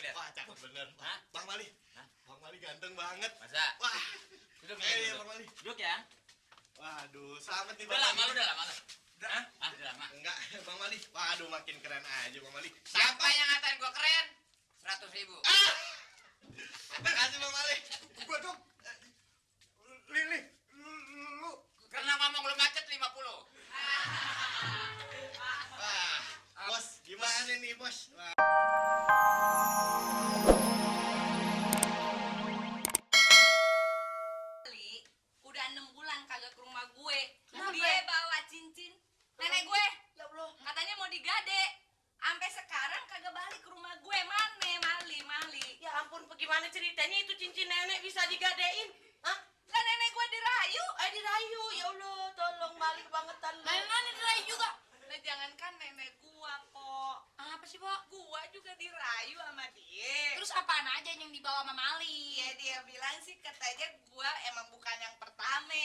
lihat. Wah, cakep bener. Hah? Bang Mali. Hah? Bang Mali ganteng banget. Masa? Wah. Duduk Iya, duduk. Bang Mali. Duduk ya. Waduh, selamat nih Udah Bang lama Mali. lu udah lama. Hah? Udah lama. Enggak, Bang Mali. Waduh, makin keren aja Bang Mali. Siapa yang ngatain gua keren? 100.000. Ah! Makasih Bang Mali. Gua dong. Lili, lu. Karena ngomong lu macet 50. Wah, bos, gimana nih, bos? Wah. Udah 6 bulan kagak ke rumah gue. Kenapa? Dia bawa cincin nenek gue. Ya Allah. Katanya mau digade. Sampai sekarang kagak balik ke rumah gue. Mane, Mali. Ya ampun, bagaimana ceritanya itu cincin nenek bisa digadein? Hah? Lah nenek gue dirayu. Dirayu. Ya Allah, tolong balik bangetan lu. Mana dirayu juga? Lah jangankan nenek gua, Pok. Apa sih, Pok? Gua juga dirayu sama dia. Terus apaan aja yang dibawa sama Mali? Ya dia bilang sih katanya gua emang bukan yang pertama,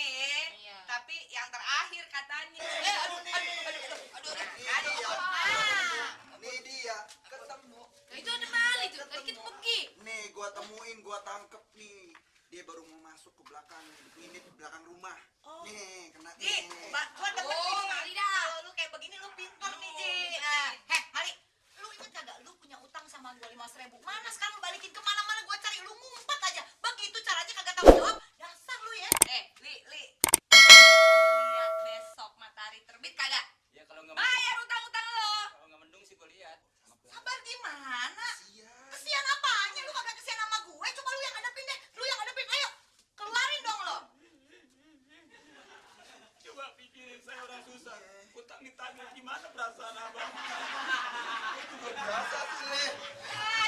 Iya. tapi yang terakhir katanya. Aduh. Nih dia ketemu. Nah, itu ada Mali tuh. Tadi kita pergi. Nih gua temuin, gua tangkep nih. Dia baru mau masuk ke belakang, ini di belakang rumah. Oh. Nih, kena Ji, nih. gua demen Oh, nih. Mali dah. Kalau lu kayak begini lu pintar nih, Ji. Mali, lu ingat kagak lu punya utang sama gua 500.000? Mana sekarang lu balikin ke mana-mana gua cari lu ngumpet aja. Begitu caranya kagak tahu jawab. Dasar lu ya. Li. Lihat besok matahari terbit kagak? Ya kalau enggak Bayar utang-utang lo. kalau enggak mendung sih gua lihat. Sabar gimana? Sian. Kesian apanya? Lu kagak kesian sama gue. Coba lu yang hadapin deh. Lu yang hadapin. Ayo. Keluarin dong lo. Coba pikirin, saya orang susah. Utang ditagih, gimana perasaan Abang? Biasa sih, Le.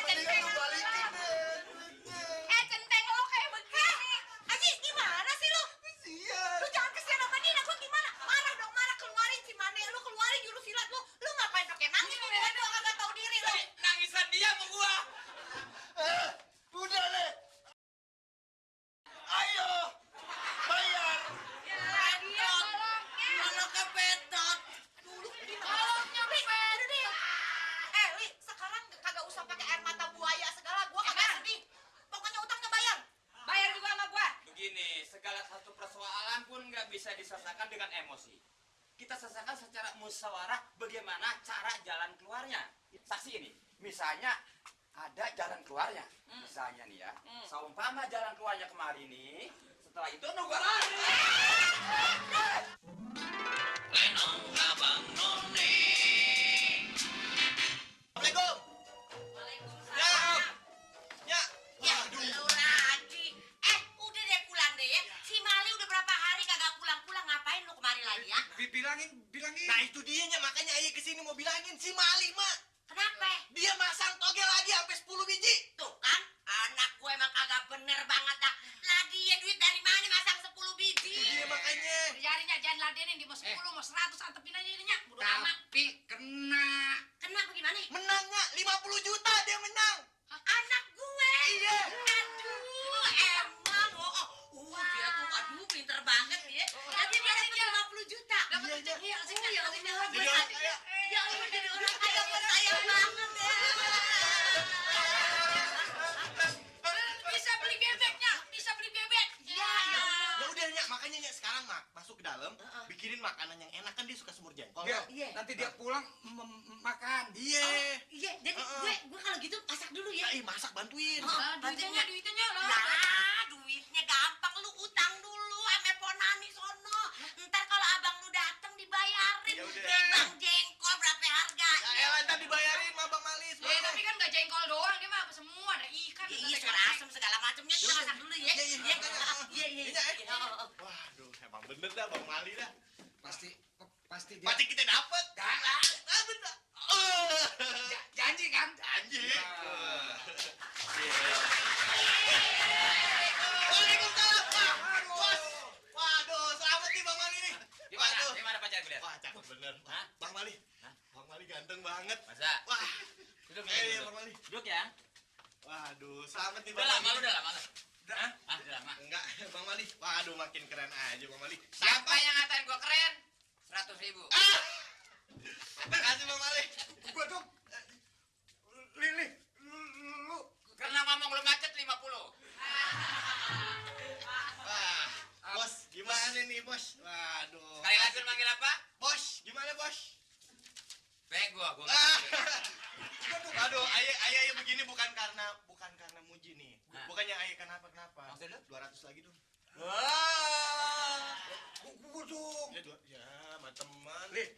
Centeng Lu balikin deh duitnya. centeng lo kayak begini. Haji, gimana sih lu? Sian. Lu jangan kesian sama dia. Gue gimana? Marah dong, marah. Keluarin si Mane. Lu keluarin jurus silat lu. Lu ngapain pakai nangis? Lu kagak tahu diri lu. Nangisan dia sama gua. Udah, Le. Ayo. Bayar. Ya, dia tolongnya. Kalau kepetot. Dulu Tolongnya kepetot. Li, sekarang kagak usah pakai air mata buaya segala. Gua kagak sedih. Pokoknya utangnya bayar. Bayar juga sama gua. Begini, segala satu persoalan pun nggak bisa diselesaikan dengan emosi. Kita selesaikan secara musyawarah bagaimana cara jalan keluarnya. Saksi ini, misalnya ada jalan keluarnya. Misalnya nih ya, seumpama jalan keluarnya kemarin nih, setelah itu nunggu lagi. Lenong abang none. Assalamualaikum. Waalaikumsalam. Ya. Ya, lu lagi. Udah deh pulang deh ya. Si Mali udah berapa hari kagak pulang-pulang. Ngapain lu kemari lagi ya? Bilangin. Nah, itu dianya makanya ayah kesini mau bilangin si Mali, Mak. Kenapa? Dia masang toge lagi sampai 10 biji. Tuh kan, anak gue emang kagak bener banget dah. Lah dia duit dari mana masang 10 biji? Dia makanya. Jarinya jangan ladenin di mau 10, mau 100 antepin aja ininya. Bodo amat. Tapi kena. Kenapa gimana? Menangnya 50 juta dia menang. Anak gue. Iya. Aduh, emang. Dia tuh aduh pinter banget ya. Nanti dia dapat 50 juta. Dapat Iya, rezeki iya. rezeki Ya rezeki. Allah, Jadi orang kaya. ya Allah jadi orang kaya gue sayang banget ya. Bisa beli bebeknya, bisa beli bebek. Ya, Ya udah Nyak, makanya Nyak sekarang Mak masuk ke dalam, bikinin makanan yang enak kan dia suka semur jengkol. Iya. Nanti dia pulang makan. Iya. Iya, jadi gue kalau gitu masak dulu ya. Masak bantuin. Duitnya lah. Nah, duitnya gampang lu utang dulu ame ponani sono. Ntar kalau abang lu datang dibayarin. Ya udah. Bang jengkol berapa harganya? Ya elah, ntar dibayarin sama Bang Malis. Tapi kan gak jengkol doang, dia mah semua ada ikan. Iya, suara asem segala macamnya kita masak dulu ya. Iya, iya, Iya, iya. Iya, iya. Waduh, emang bener dah Bang Mali dah. Pasti dia. Pasti kita dapet. Bener. Janji kan? Janji. Waalaikumsalam, Pak. Bos. Waduh, selamat nih Bang Mali nih. Gimana pacar gue lihat? Wah, cakep bener. Hah? Bang Mali. Hah? Bang Mali ganteng banget. Masa? Wah. Duduk Iya, duduk. Bang Mali. Duduk ya. Waduh, selamat nih Udah Bang lama Mali. lu udah lama. Hah? Udah lama. Enggak, Bang Mali. Waduh, makin keren aja Bang Mali. Siapa yang ngatain gua keren? 100.000. Ah! Makasih Bang Mali. Gua dong. Lili, lu bos. Waduh. Sekali lagi lu manggil apa? Bos, gimana bos? Bego, gua nggak Ah. manggil. Aduh, ayah begini bukan karena muji nih. Nah. Bukannya ayah kenapa. Maksud lu? 200 lagi dong. Wah. Bubur dong. Ya, sama teman. Nih,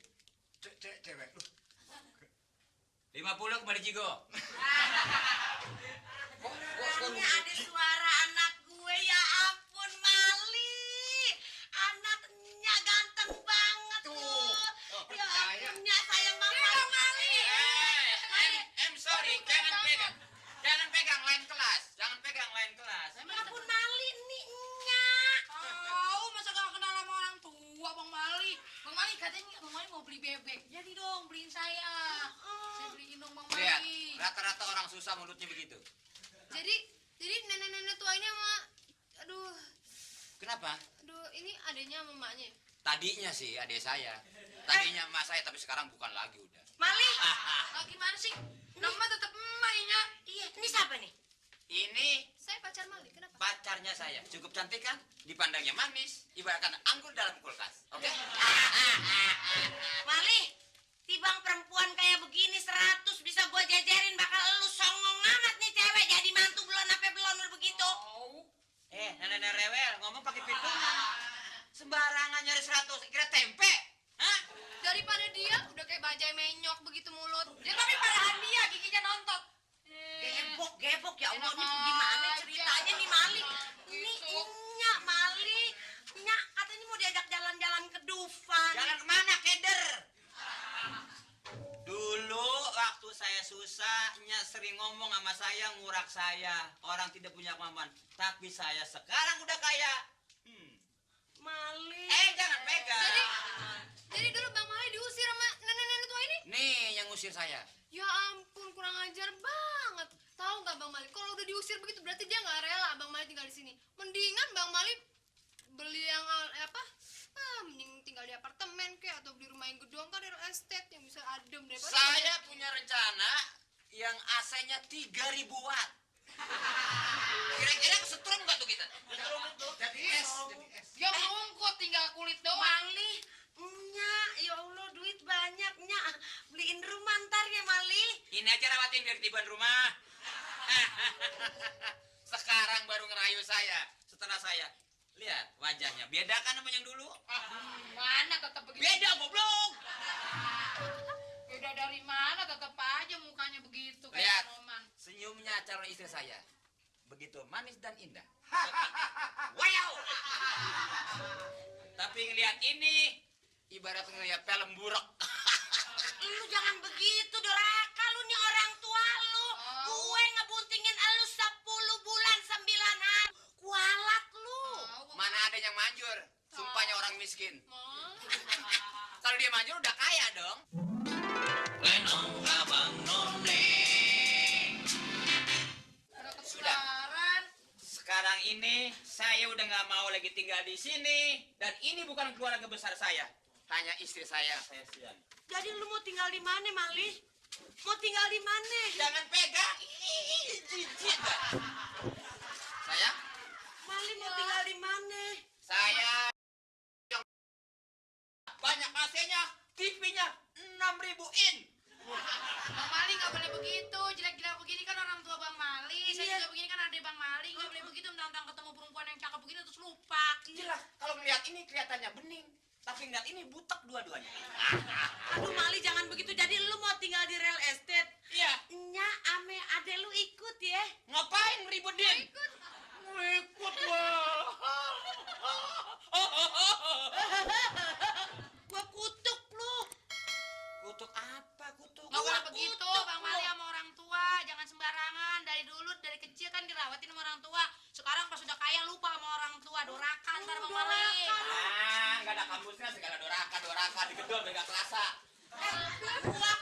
cewek lu. 50 kembali Jigo. Orangnya ada suara anak gue, ya ampun Mali. Anaknya ganteng banget loh. Ya ampunnya sayang banget. Mali. I'm sorry, jangan pegang. Jangan pegang lain kelas. Jangan pegang lain kelas. Ya ampun Mali, nih nya. Tahu masa gak kenal sama orang tua Bang Mali. Bang Mali katanya Bang Mali mau beli bebek. Jadi dong beliin saya. Saya beliin dong Bang Lihat, Mali. rata-rata orang susah mulutnya begitu. Jadi nenek-nenek tua ini sama aduh, Kenapa? ini adanya sama emaknya. Tadinya sih adik saya. Tadinya emak saya tapi sekarang bukan lagi udah. Mali. Ah, gimana sih? Nama tetap emaknya. Iya, ini siapa nih? Ini Saya pacar Mali, kenapa? pacarnya saya. Cukup cantik kan? Dipandangnya manis, ibaratkan anggur dalam kulkas. Oke? Mali, tibang perempuan kayak begini 100 bisa gua jajarin, bakal lu songong amat nih cewek jadi mantu belum sampai belum begitu. Nenek rewel ngomong pakai pitungan. Sembarangan nyari 100, kira tempe. Hah? Daripada dia udah kayak bajai menyok begitu mulut. Ya tapi parahan dia giginya nontot. Gebok ya Allah, ini gimana ceritanya nih Mali? Ini Nya Mali, Nya katanya mau diajak jalan-jalan ke Dufan. Jalan kemana, keder? Dulu waktu saya susah, Nya sering ngomong sama saya, ngurak saya. Orang tidak punya kemampuan. Tapi saya sekarang udah kaya. Mali. Jangan pegang. Jadi dulu Bang Mali diusir sama nenek-nenek tua ini? Nih yang ngusir saya. Ya ampun, kurang ajar banget. Tahu nggak Bang Mali? Kalau udah diusir begitu berarti dia nggak rela Bang Mali tinggal di sini. Mendingan Bang Mali beli yang apa? Mending tinggal di apartemen kayak atau beli rumah yang gedung kan real estate yang bisa adem daripada. Saya punya rencana yang AC-nya 3000 watt. Kira-kira kesetrum nggak tuh kita? Jadi es. Dia ngungkut tinggal kulit doang. Mali, Nya, ya Allah duit banyak Nya. Beliin rumah ntar ya Mali. Ini aja rawatin biar ketiban rumah. Sekarang baru ngerayu saya. Setelah saya lihat wajahnya, beda kan sama yang dulu? Mana tetap begitu. Beda goblok. Beda dari mana tetap aja mukanya begitu Lihat. kayak Roman. Senyumnya calon istri saya begitu manis dan indah. Wow. Tapi ngelihat ini ibarat ngelihat film buruk. Lu jangan begitu Doraka, lu nih orang tua lu. Gue ngebuntingin lu 10 bulan 9 hari. Kualat lu. Mana ada yang manjur? Sumpahnya orang miskin. Mal. Kalau dia manjur udah kaya dong. Lenong abang none. Sudah. Ketularan. Sekarang ini saya udah nggak mau lagi tinggal di sini dan ini bukan keluarga besar saya. Hanya istri saya siang. Jadi lu mau tinggal di mana Mali? Mau tinggal di mana? Jangan pegang. Ih, jijik dah. Saya Mali mau tinggal di mana? Saya yang banyak AC-nya, TV-nya 6.000 in. Bang Mali nggak boleh begitu. Jelek-jelek begini kan orang tua Bang Mali. Saya Iya. juga begini kan ada Bang Mali. Nggak boleh begitu mentang-mentang ketemu perempuan yang cakep begini terus lupa. Jelas kalau melihat ini kelihatannya bening, tapi ngeliat ini butek dua-duanya. Aduh Mali jangan begitu. Jadi lu mau tinggal di real estate? Iya, Nya ame ade lu ikut ya. ngapain ngeributin? Ikut wah. Gua kutuk lu. Kutuk apa kutuk? Nggak boleh begitu Bang Mali sama orang tua. Jangan sembarangan. Dari dulu dari kecil kan dirawatin sama orang tua. Sekarang pas udah kaya lupa sama orang tua. Dorakan ntar Bang Mali. Nggak ada kampusnya segala doraka, digedol, mega kelasa. Gua